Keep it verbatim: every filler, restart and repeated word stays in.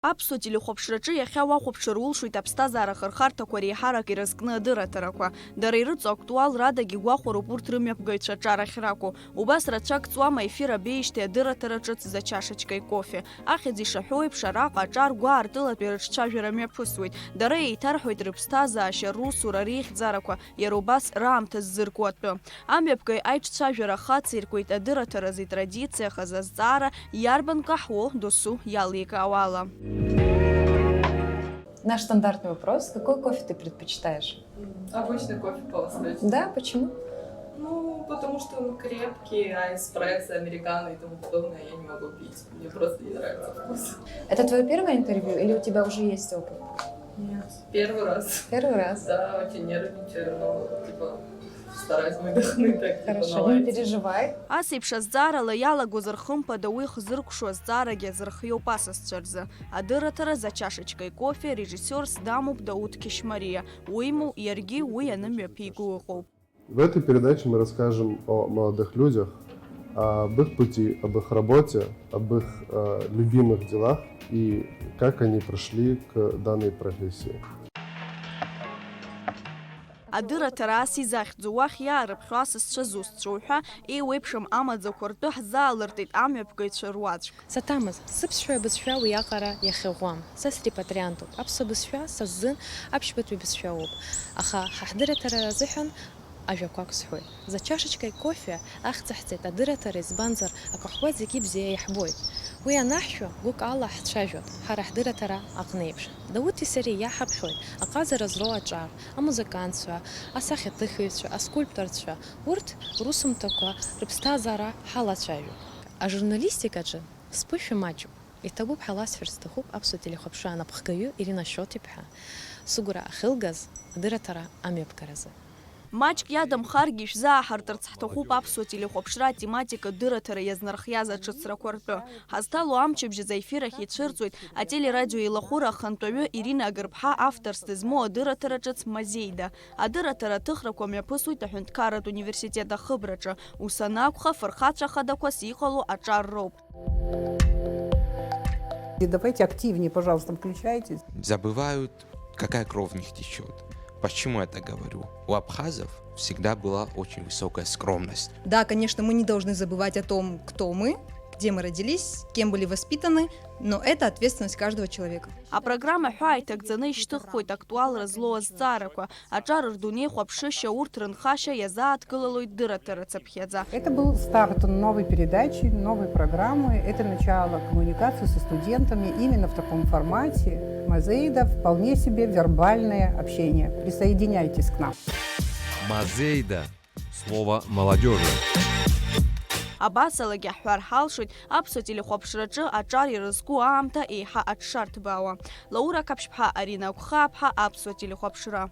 Аԥсуа телехәаԥшраҿы иахьа уахәаԥшыр улшоит аԥсҭазаара ахырхарҭақәа реиҳарак ирызкны адырраҭарақәа. Дара ирыҵоу актуалрадагьы гәахәароуп урҭ рымҩаԥгаҩцәа аҿарахь раку. Убас рацәак ҵуама ефир абеижьҭеи адырраҭара ҿыц «За чашечкой кофе». Ахьӡ ишаҳәо еиԥш, араҟа аҿар гәаартылатәи рыҿцәажәара мҩаԥысуеит. Дара еиҭарҳәоит рыԥсҭазаашьа, русура, реихьӡарақәа, иара убас раамҭа ззырку атәы. Амҩаԥгаҩ аиҿцәажәара хациркуеит адырраҭаразы итрадициахаз азҵаара иарбан каҳуо досу иаликаауала. Наш стандартный вопрос. Какой кофе ты предпочитаешь? Обычный кофе по-австралийски. Да, почему? Ну, потому что он крепкий, а эспрессо, американо и тому подобное я не могу пить. Мне просто не нравится вкус. Это твое первое интервью или у тебя уже есть опыт? Нет. Первый раз. Первый раз? Да, очень нервничаю, но типа стараюсь выдохнуть так, типа, Хорошо, не наладить. Переживай. Ас еиԥш азҵаарала иалагозар, хымԥада, уи хзыркәшо азҵаарагьы азырхиоуп асасцәа рзы. Адырраҭара «За чашечкой кофе» режиссиорс дамоуп Дауҭ Қьышьмариа, уимоу, иаргьы уи анымҩаԥиго ыҟоуп. В этой передаче мы расскажем о молодых людях, об их пути, об их работе, об их э, любимых делах и как они пришли к данной профессии. Адырраҭара ас изахьӡу уахь иаарыԥхьо асасцәа зусҭцәоу ҳәа еиуеиԥшым амаӡақәа ртәы ҳзаалыртит амҩаԥгаҩцәа руаӡәк. Саҭамыз, сыԥсшәа абызшәа уиаҟара иахьаӷәӷәам. Са срепатриантуп. Аԥсуа бызшәа са сзын аԥшьбатәи бызшәа ауп. Аха ҳа ҳдырраҭара азыҳәан ажәақәак сҳәоит. За чашечкой кофе ахьӡ ҳҵеит адырраҭара, избанзар, акаҳуа зегьы бзиа иаҳбоит. Уи анаҳшәо, гәык ала ҳцәажәоит, ҳара ҳдырраҭара аҟнеиԥш. Дауҭи сареи иаҳаԥхьоит аҟазара зроу аҿар, амузыкантцәа, асахьаҭыхыҩцәа, аскульпторцәа, урҭ русумҭақәа, рыԥсҭазаара ҳалацәажәоит. Ажурналистикаҿы сԥышәа маҷуп. Иҭабуп ҳәа ласҳәар сҭахуп аԥсуа телехәаԥшра анапхгаҩы Ирина Шьоҭиԥҳа сыгәра ахьылгаз адырраҭара амҩаԥгаразы. Маҷк иадамхаргьы, ишәзааҳартырц ҳҭахуп аԥсуа телехәаԥшра атематика дырраҭара иазнархиаз аҿыцрақәа ртәы. Ҳазҭало амчыбжь азы аефир ахь ицәырҵуеит ателерадио еилахәыра ахантәаҩы Ирина Агырԥҳа авторс дызмоу адырраҭара ҿыц Мазеида. Адырраҭара аҭыхрақәа мҩаԥысуеит аҳәынҭқарратә университет ахыбраҿы. Ус анакәха, фырхацәа хадақәас иҟало аҿар роуп. И давайте активнее, пожалуйста, включайтесь. Забывают, какая кровь в них течет. Почему я так говорю? У абхазов всегда была очень высокая скромность. Да, конечно, мы не должны забывать о том, кто мы, где мы родились, кем были воспитаны, но это ответственность каждого человека. Апрограмма ҳәаа иҭагӡаны ишьҭыххоит актуалра злоу азҵаарақәа, аҿар рдунеихәаԥшышьа, урҭ рынхашьа иазааҭгылалоит дырраҭара цыԥхьаӡа. Это был старт новой передачи, новой программы. Это начало коммуникации со студентами именно в таком формате. Мазеида — вполне себе вербальное общение. Присоединяйтесь к нам. Мазеида. Слово молодежи. Абасалагьы ҳҳәар ҳалшоит аԥсуа телехәаԥшраҿы аҿар ирызку аамҭа еиҳа аҽшарҭбаауа. Лаура Қаԥшьԥҳа, Арина Агәхааԥҳа, аԥсуа телехәаԥшра.